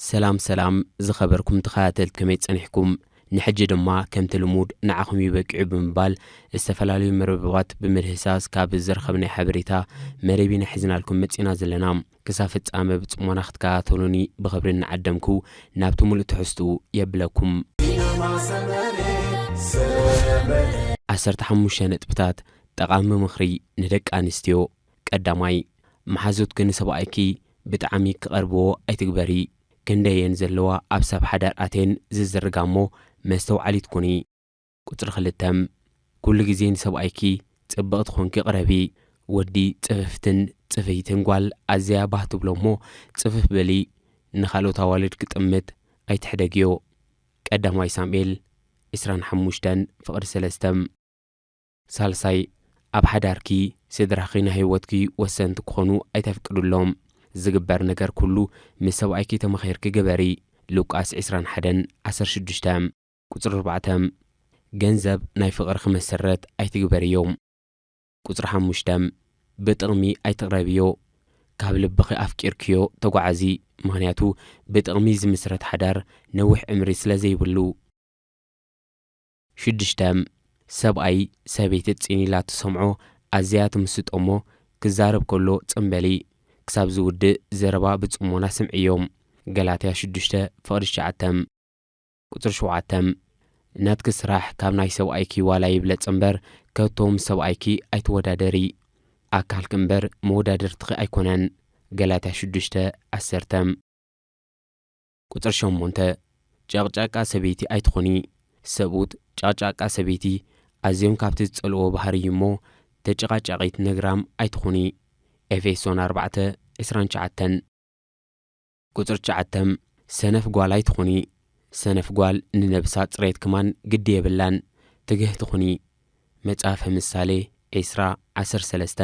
ሰላም ሰላም ዝኸበርኩም ተኸታተልቲ፣ ከመይ ጸኒሕኩም? ንሕጂ ድማ ከምቲ ልሙድ ንዓኹም እዩ በቂዑ ብምባል ዝተፈላለዩ መርበባት ብምድህሳስ ካብ ዝረኸብናይ ሓበሬታ መደብ ኢና ሒዝናልኩም መጺና ዘለና። ክሳብ ፍጻመ ብጽሞና ክትከታተሉኒ ብኽብሪ እናዓደምኩ ናብቲ ሙሉእ ትሕዝትኡ የብለኩም። ዓሰርተ ሓሙሽተ ነጥብታት ጠቓሚ ምኽሪ ንደቂ ኣንስትዮ። ቀዳማይ፣ መሓዙትኪ ንሰብኣይኪ ብጣዕሚ ክቐርብዎ ኣይትግበሪ። ክንደየን ዘለዋ ኣብ ሰብ ሓዳር ኣትየን ዝዝርጋ እሞ መስተውዓሊት ኩኒ። ቁጽሪ ክልተ፣ ኩሉ ግዜ ንሰብኣይኪ ጽብቕቲ ኮንኪ ቅረቢ። ወዲ ጽፍፍትን ጽፍይትን ጓል ኣዝያ ባህ ትብሎ እሞ ጽፍፍ በሊ። ንኻልኦት ኣዋልድ ክጥምት ኣይትሕደግዮ። ቀዳማይ ሳሙኤል ዕስራን ሓሙሽተን ፍቕዲ ሰለስተ። ሳልሳይ፣ ኣብ ሓዳርኪ ስድራኺ ናይ ህይወትኪ ወሰንቲ ክኾኑ ኣይተፍቅድሎም። ዝግበር ነገር ኩሉ ምስ ሰብኣይኪ ተመኺርኪ ግበሪ። ሉቃስ ዕስራን ሓደን ዓሰርተ ሽዱሽተ። ቁጽሪ ኣርባዕተ፣ ገንዘብ ናይ ፍቕርኺ መሰረት ኣይትግበርዮ። ቁጽሪ ሓሙሽተ፣ ብጥቕሚ ኣይትቕረብዮ። ካብ ልብኺ ኣፍቂርክዮ ተጓዓዚ፣ ምኽንያቱ ብጥቕሚ ዝምስረት ሓዳር ነዊሕ ዕምሪ ስለ ዘይብሉ። ሽዱሽተ፣ ሰብኣይ ሰበይቲ ጽን ኢላ ትሰምዖ ኣዝያ ትምስጦ እሞ ክዛረብ ከሎ ጽምበሊ። ክሳብ ዝውድእ ዘረባ ብጽሞና ስምዕዮ። ገላትያ ሽዱሽተ ፍቕዲ ትሽዓተ። ቁጽሪ ሸውዓተ፣ ናትኪ ስራሕ ካብ ናይ ሰብኣይኪ ዋላ ይብለጽ እምበር ከቶ ምስ ሰብኣይኪ ኣይትወዳደሪ። ኣካልኪ እምበር መወዳድርትኺ ኣይኮነን። ገላትያ ሽዱሽተ ዓሰርተ። ቁጽሪ ሸሞንተ፣ ጨቕጫቃ ሰበይቲ ኣይትኹኒ። ሰብኡት ጨቕጫቃ ሰበይቲ ኣዝዮም ካብቲ ዝጸልዎ ባህሪ እዩ እሞ ተጨቓጫቒት ነግራም ኣይትኹኒ። ኤፌሶን ኣርባዕተ ዕስራን ትሽዓተን። ቁጽሪ ትሽዓተ፣ ሰነፍ ጓል ኣይትኹኒ። ሰነፍ ጓል ንነብሳ ጽሬት ክማን ግዲ የብላን። ትግህቲ ኩኒ። መጽሓፈ ምሳሌ ዕስራ ዓሰርተ ሰለስተ።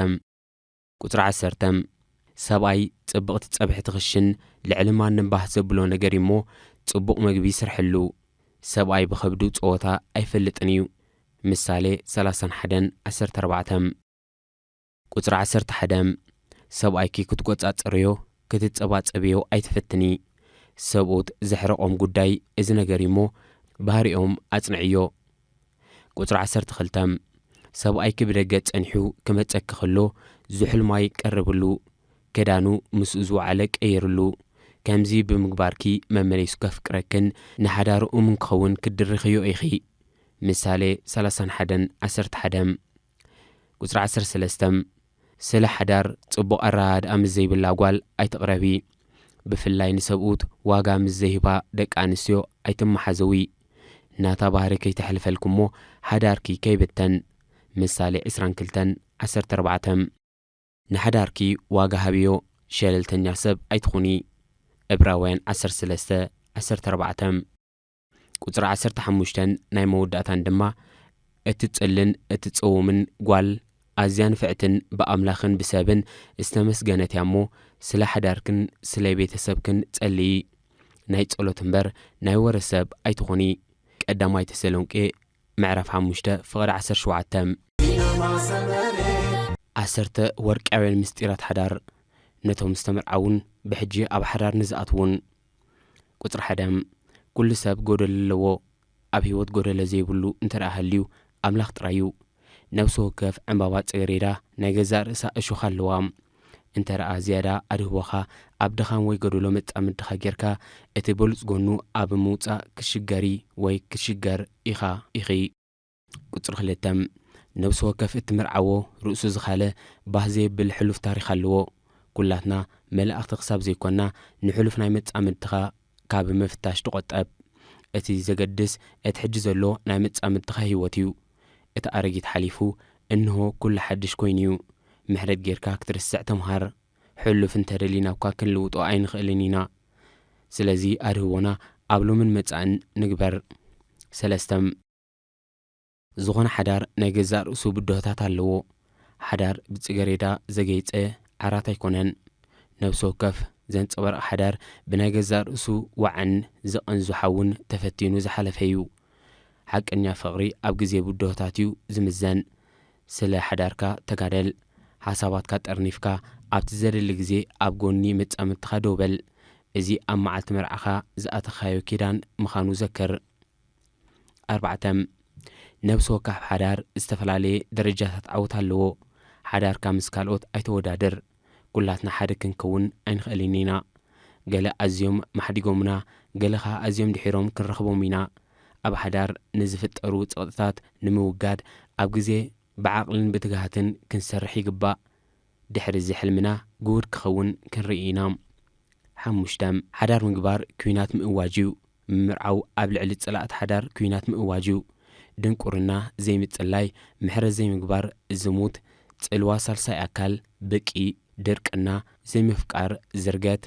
ቁጽሪ ዓሰርተ፣ ሰብኣይ ጽብቕቲ ጸብሒ ትኽሽን ልዕሊ ማንም ባህ ዘብሎ ነገር እዩ እሞ ጽቡቕ መግቢ ይስርሐሉ። ሰብኣይ ብኸብዱ ጸወታ ኣይፈልጥን እዩ። ምሳሌ ሰላሳን ሓደን ዓሰርተ ኣርባዕተ። ቁጽሪ ዓሰርተ ሓደ፣ ሰብኣይኪ ክትቆጻጸርዮ ክትጸባጸብዮ ኣይትፈትኒ። ሰብኡት ዘሕረቖም ጉዳይ እዚ ነገር እዩ እሞ ባህሪኦም ኣጽንዕዮ። ቁጽሪ ዓሰርተ ክልተ፣ ሰብኣይኪ ብደገ ጸኒሑ ክመጸኪ ከሎ ዝሑል ማይ ቀርብሉ፣ ክዳኑ ምስኡ ዝወዓለ ቀይርሉ። ከምዚ ብምግባርኪ መመሊሱ ከፍቅረክን ንሓዳሩ እሙን ክኸውን ክትድርኽዮ ኢኺ። ምሳሌ ሰላሳን ሓደን ዓሰርተ ሓደ። ቁጽሪ ዓሰርተ ሰለስተ፣ ስለ ሓዳር ጽቡቕ ኣረኣእያ ምስ ዘይብላ ጓል ኣይትቕረቢ። ብፍላይ ንሰብኡት ዋጋ ምስ ዘይህባ ደቂ ኣንስትዮ ኣይትመሓዘዊ። ናታ ባህሪ ከይተሕልፈልኪ እሞ ሓዳርኪ ከይብተን። ምሳሌ ዕስራን ክልተን ዓሰርተ ኣርባዕተ። ንሓዳርኪ ዋጋ ሃብዮ፣ ሸለልተኛ ሰብ ኣይትኹኒ። ዕብራውያን ዓሰርተ ሰለስተ ዓሰርተ ኣርባዕተ። ቁጽሪ ዓሰርተ ሓሙሽተን ናይ መወዳእታን ድማ፣ እትጽልን እትጸውምን ጓል ኣዝያ ንፍዕትን ብኣምላኽን ብሰብን ዝተመስገነት እያ እሞ፣ ስለ ሓዳርክን ስለ ቤተሰብክን ጸልዪ። ናይ ጸሎት እምበር ናይ ወረ ሰብ ኣይትኹኒ። ቀዳማይ ተሰሎንቄ ምዕራፍ ሓሙሽተ ፍቕዲ ዓሰርተ ሸውዓተ። ዓሰርተ ወርቃውያን ምስጢራት ሓዳር፣ ነቶም ዝተመርዓዉን ብሕጂ ኣብ ሓዳር ንዝኣትዉን። ቁጽሪ ሓደ፣ ኩሉ ሰብ ጎደሎ ኣለዎ። ኣብ ህይወት ጎደሎ ዘይብሉ እንተ ደኣ ሃልዩ፣ ኣምላኽ ጥራይ እዩ። ነፍሲ ወከፍ ዕምባባ ጽጌሬዳ ናይ ገዛእ ርእሳ እሾኽ ኣለዋ። እንተ ደኣ ዝያዳ ኣድህቦኻ ኣብ ድኻም ወይ ጎደሎ መጻምድኻ ጌርካ፣ እቲ በሉጽ ጎኑ ኣብ ምውጻእ ክትሽገሪ ወይ ክትሽገር ኢኻ ኢኺ። ቁጽሪ ክልተ፣ ነፍሲ ወከፍ እትምርዓዎ ርእሱ ዝኻለ ባህ ዘየብል ሕሉፍ ታሪኽ ኣለዎ። ኩላትና መላእኽቲ ክሳብ ዘይኮንና ንሕሉፍ ናይ መጻምድትኻ ካብ ምፍታሽ ተቖጠብ። እቲ ዘገድስ እቲ ሕጂ ዘሎ ናይ መጻምድትኻ ህይወት እዩ። እቲ ኣረጊት ሓሊፉ እንሆ ኩሉ ሓድሽ ኮይኑ እዩ። ምሕረት ጌርካ ክትርስዕ ተምሃር። ሕሉፍ እንተደሊና እኳ ክንልውጦ ኣይንኽእልን ኢና። ስለዚ ኣድህቦና ኣብ ሎምን መጻእን ንግበር። ሰለስተ፣ ዝኾነ ሓዳር ናይ ገዛእ ርእሱ ብድሆታት ኣለዎ። ሓዳር ብጽገሬዳ ዘገይጸ ዓራት ኣይኮነን። ነብሲ ወከፍ ዘንጸባርቕ ሓዳር ብናይ ገዛእ ርእሱ ዋዕን ዝቐንዙ ሓውን ተፈቲኑ ዝሓለፈ እዩ። ሓቀኛ ፍቕሪ ኣብ ግዜ ብድሆታት እዩ ዝምዘን። ስለ ሓዳርካ ተጋደል። ሓሳባትካ ጠርኒፍካ ኣብቲ ዘድሊ ግዜ ኣብ ጎኒ መጻምድትኻ ደው በል። እዚ ኣብ መዓልቲ መርዓኻ ዝኣተኻዮ ኪዳን ምዃኑ ዘክር። ኣርባዕተ፣ ነብሲ ወከፍ ሓዳር ዝተፈላለየ ደረጃታት ዓወት ኣለዎ። ሓዳርካ ምስ ካልኦት ኣይተወዳድር። ኩላትና ሓደ ክንከውን ኣይንኽእልን ኢና። ገለ ኣዝዮም ማሕዲጎምና፣ ገለ ኸኣ ኣዝዮም ድሒሮም ክንረኽቦም ኢና። ኣብ ሓዳር ንዝፍጠሩ ጸቕጥታት ንምውጋድ ኣብ ግዜ ብዓቕልን ብትግሃትን ክንሰርሕ ይግባእ። ድሕሪ እዚ ሕልምና ግቡድ ክኸውን ክንርኢ ኢና። ሓሙሽተ፣ ሓዳር ምግባር ኲናት ምእዋጅ እዩ። ምምርዓው ኣብ ልዕሊ ጸላእቲ ሓዳር ኲናት ምእዋጅ እዩ። ድንቁርና፣ ዘይምጽላይ፣ ምሕረት ዘይምግባር፣ ዝሙት፣ ጽልዋ ሳልሳይ ኣካል፣ ብቂ፣ ድርቅና፣ ዘይምፍቃር፣ ዝርገት፣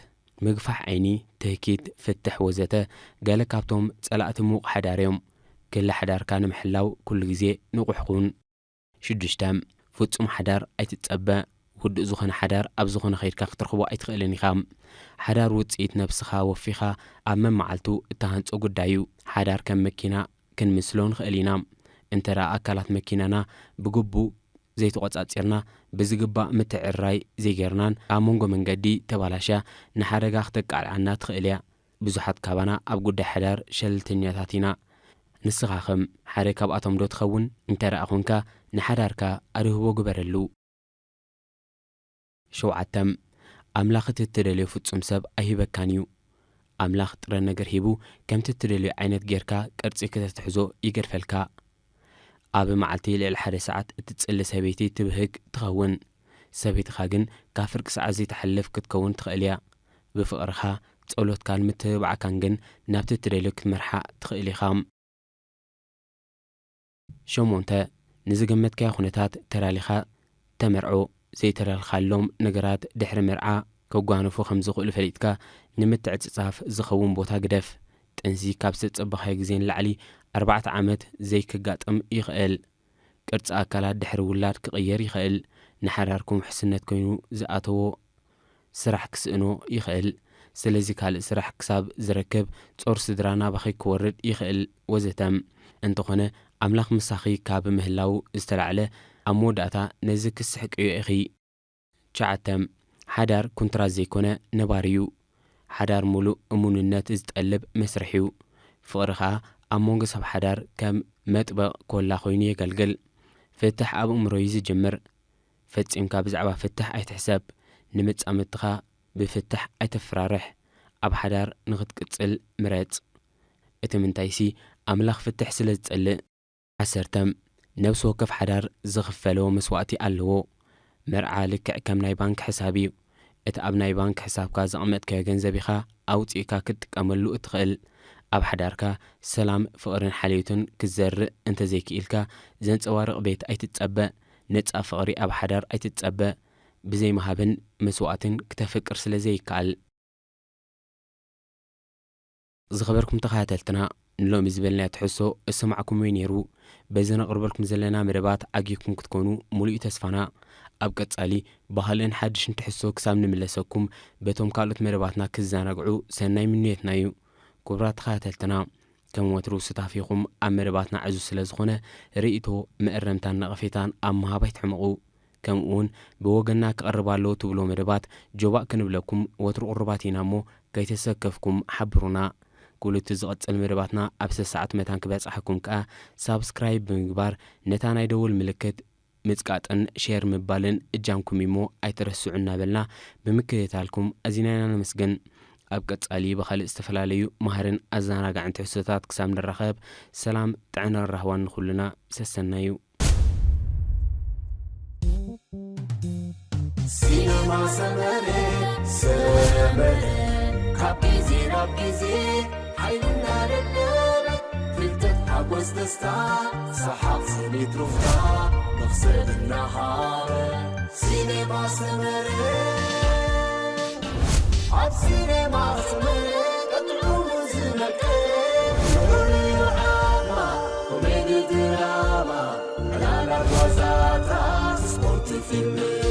ምግፋሕ ዓይኒ፣ ትህኪት፣ ፍትሕ ወዘተ ገለ ካብቶም ጸላእቲ ምዉቕ ሓዳር እዮም። ክሊ ሓዳርካ ንምሕላው ኩሉ ግዜ ንቑሕ ኩን። ሽዱሽተ፣ ፍጹም ሓዳር ኣይትጸበ። ውዱእ ዝኾነ ሓዳር ኣብ ዝኾነ ከይድካ ክትረኽቦ ኣይትኽእልን ኢኻ። ሓዳር ውጽኢት ነብስኻ ወፊኻ ኣብ መመዓልቱ እትሃንጾ ጉዳይ እዩ። ሓዳር ከም መኪና ክንምስሎ ንኽእል ኢና። እንተ ደኣ ኣካላት መኪናና ብግቡእ ዘይተቖጻጺርና፣ ብዝግባእ ምትዕርራይ ዘይጌርናን ኣብ መንጎ መንገዲ ተባላሽያ ንሓደጋ ክተቃልዓና ትኽእል እያ። ብዙሓት ካባና ኣብ ጉዳይ ሓዳር ሸለልተኛታት ኢና። ንስኻ ኸም ሓደ ካብኣቶም ዶ ትኸውን? እንተ ደኣ ኾንካ፣ ንሓዳርካ ኣድህቦ ግበረሉ። ሸውዓተ፣ ኣምላኽ እቲ እትደልዮ ፍጹም ሰብ ኣይህበካን እዩ። ኣምላኽ ጥረ ነገር ሂቡ፣ ከምቲ እትደልዮ ዓይነት ጌርካ ቅርጺ ከተትሕዞ ይገድፈልካ። ኣብ መዓልቲ ልዕሊ ሓደ ሰዓት እትጽሊ ሰበይቲ ትብህግ ትኸውን። ሰበይትኻ ግን ካብ ፍርቂ ሰዓት ዘይትሓልፍ ክትከውን ትኽእል እያ። ብፍቕርኻ፣ ጸሎትካን ምትብባዕካን ግን ናብቲ እትደልዮ ክትመርሓ ትኽእል ኢኻ። ሸሞንተ፣ ንዝገመትካዮ ኩነታት ተላሊኻ ተመርዖ። ዘይተላልኻሎም ነገራት ድሕሪ መርዓ ከጓንፉ ከም ዝኽእሉ ፈሊጥካ ንምትዕጽጻፍ ዝኸውን ቦታ ግደፍ። ጥንሲ ካብ ዝተጸበኻዮ ግዜ ንላዕሊ ኣርባዕተ ዓመት ዘይከጋጥም ይኽእል። ቅርጺ ኣካላት ድሕሪ ውላድ ክቕየር ይኽእል። ንሓዳርኩም ውሕስነት ኮይኑ ዝኣተዎ ስራሕ ክስእኖ ይኽእል። ስለዚ ካልእ ስራሕ ክሳብ ዝረክብ ጾር ስድራ ናባኺ ክወርድ ይኽእል ወዘተ። እንተኾነ ኣምላኽ ምሳኺ ካብ ምህላው ዝተላዕለ ኣብ መወዳእታ ነዚ ክስሕቅዮ ኢኺ። ትሽዓተ፣ ሓዳር ኩንትራት ዘይኮነ ነባሪ እዩ። ሓዳር ሙሉእ እሙንነት ዝጠልብ መስርሕ እዩ። ፍቕሪ ኸኣ ኣብ መንጎ ሰብ ሓዳር ከም መጥበቕ ኮላ ኮይኑ የገልግል። ፍትሕ ኣብ ኣእምሮ እዩ ዝጅምር። ፈጺምካ ብዛዕባ ፍትሕ ኣይትሕሰብ። ንመጻምድትኻ ብፍትሕ ኣይተፍራርሕ። ኣብ ሓዳር ንኽትቅጽል ምረጽ። እቲ ምንታይሲ ኣምላኽ ፍትሕ ስለ ዝጸልእ። ዓሰርተ፣ ነብሲ ወከፍ ሓዳር ዝኽፈሎ መስዋእቲ ኣለዎ። መርዓ ልክዕ ከም ናይ ባንክ ሕሳብ እዩ። እቲ ኣብ ናይ ባንክ ሕሳብካ ዘቐመጥካዮ ገንዘብ ኢኻ ኣውጺእካ ክትጥቀመሉ እትኽእል። ኣብ ሓዳርካ ሰላም፣ ፍቕርን ሓልዮትን ክትዘርእ እንተዘይክኢልካ፣ ዘንጸባርቕ ቤት ኣይትጸበ። ነጻ ፍቕሪ ኣብ ሓዳር ኣይትጸበ። ብዘይ ምሃብን መስዋእትን ክተፍቅር ስለ ዘይከኣል። ዝኸበርኩም ተኸታተልትና፣ ንሎሚ ዝበልናዮ ትሕዝቶ እሰማዕኩምዎ ነይሩ። በዚ ነቕርበልኩም ዘለና መደባት ዓጊብኩም ክትኮኑ ሙሉእ ተስፋና። ኣብ ቀጻሊ ብኻልእን ሓድሽን ትሕዝቶ ክሳብ ንምለሰኩም፣ በቶም ካልኦት መደባትና ክዘናግዑ ሰናይ ምንዮትና እዩ። ክቡራት ተኸታተልትና፣ ከም ወትሩ ሱታፊኹም ኣብ መደባትና ዕዙዝ ስለ ዝኾነ፣ ርእይቶ፣ መእረምታን ነቐፌታን ኣብ ምሃብ ኣይትሕመቑ። ከምኡ እውን ብወገንና ክቐርብ ኣለዎ ትብሎ መደባት ጆባእ ክንብለኩም ወትሩ ቅሩባት ኢና እሞ፣ ከይተሰከፍኩም ሓብሩና። ኩሉ እቲ ዝቐጽል መደባትና ኣብ ሰሰዓት መታን ክበጽሓኩም ከኣ ሳብስክራይብ ብምግባር ነታ ናይ ደወል ምልክት ምጽቃጥን ሼር ምባልን እጃምኩም እሞ ኣይትረስዑ እናበልና ብምክትታልኩም ኣዚና ኢና ነመስግን። ኣብ ቀጻሊ ብኻልእ ዝተፈላለዩ መሃርን ኣዘናጋዕን ትሕዝቶታት ክሳብ ንራኸብ ሰላም ጥዕናን ራህዋን ንኹልና ሰሰናዩ። ሲነማ ሰመረ ሰመረ ካብ ግዜ ናብ ግዜ ሓይልና ደለበ ፍልጠት ሓጎስ ደስታ ሰሓቕ ስኒት ሩፍታ መኽሰብ እናሃበ ሲኔማ ሰመረ ኣብ ሲኔማ ሰመረ ቀጥዑሙ ዝመቀ ፍቕሪ ዓማ ኮሜዲ ድራማ ዕላላ ጓዛታት ስፖርት ፊልም